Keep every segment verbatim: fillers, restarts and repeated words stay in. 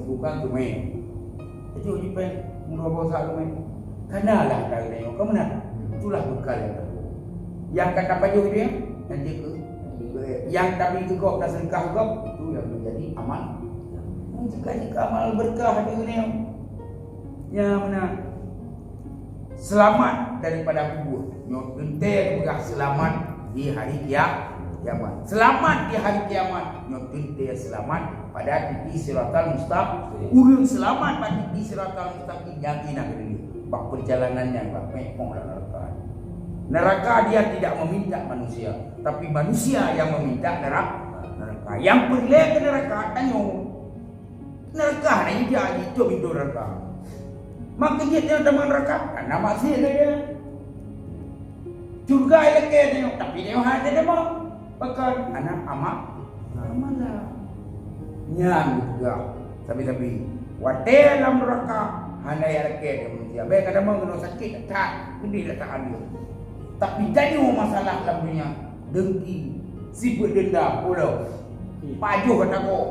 Bukan keuméh. Itu jipéng meureuboh sa keuméh. Kana lah kali nyoe, ka meunan. Itulah bekal yang teupeue. Yang kata pajoh dia, nanti ke yang tapi ke kok, tak sedekah kok, itu yang menjadi amal. Jika-jika amal berkah di dunia. Ya, meunan. Selamat daripada kubur. Nyoe teuntèe peugah selamat di hari kia-, kiamat. Selamat di hari kiamat. Nyoe teuntèe selamat pada tipi siratal mustaqim. Ureueng selamat bak tipi siratal mustaqim, yakin akan diri. Bak perjalanan nyan, bak meu'oh lam neraka. Neraka dia tidak meminta manusia, tapi manusia yang meminta neraka. Neraka. Yang peureulèe keu neraka, tanyoe. Neraka na ija jitôb pintoe neraka. Maka jeuet nyang tamong neraka, karena maksiat saja. Syurga ilakèe nyoe, tapi nyoe hana tamong. Pakon? Karena ama-, amalan. Nyan geupeugah sabe-sabe. Watèe lam neraka, hana ilakèe lé manusia. Bèk ka tamong keunoe sakét that, pedih that hana. Tapi tanyoe masalah lam dunia, dengki, sifeuet dendam, pulo. Pajoh ata gob.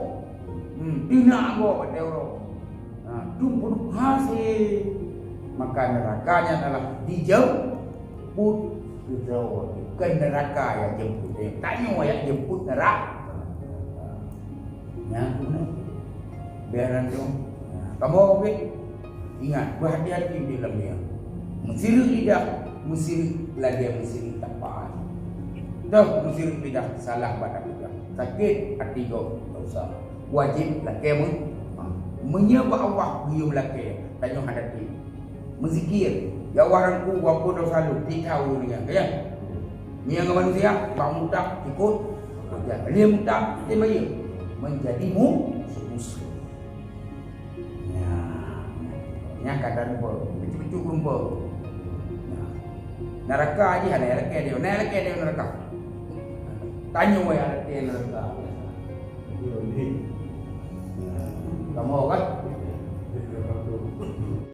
Hmm, teunak gob ata uroe. Ha, tu peuduek hase. Maka neraka nyan adalah dijemput keudroe. Bukan neraka yang jemput. Eh, tanyoe yang jemput neraka. Nyan keunoe. Biaran tu. Ha, kamoe, oke? Ingat, berhati-hati di dalam dia. Meusireuk lidah, meusireuk lagèe meusireuk tapak. Dah meusireuk lidah, salah bak tapeugah. Sakét até gob, tak usah. Wajéb lakèe meu-, ha. Meunyoe bak Allah geuyue lakèe, tanyoe hadapi. Meuzikir, ya Allah Teungku, ampôn dosa lôn, di tahu dengan, ya. Meunyoe ngon manusia, bak mutang, ikut. Ya, lé mutang, lé bayeue. Menjadi mu-, muslim. Nyan, nyan kata rupa, betul-betul rupa. Nyan. Neraka jih hana lakèe dia, hana lakèe dia neraka. Tanyoe nyang lakèe neraka. Nyan. Kamoe kan?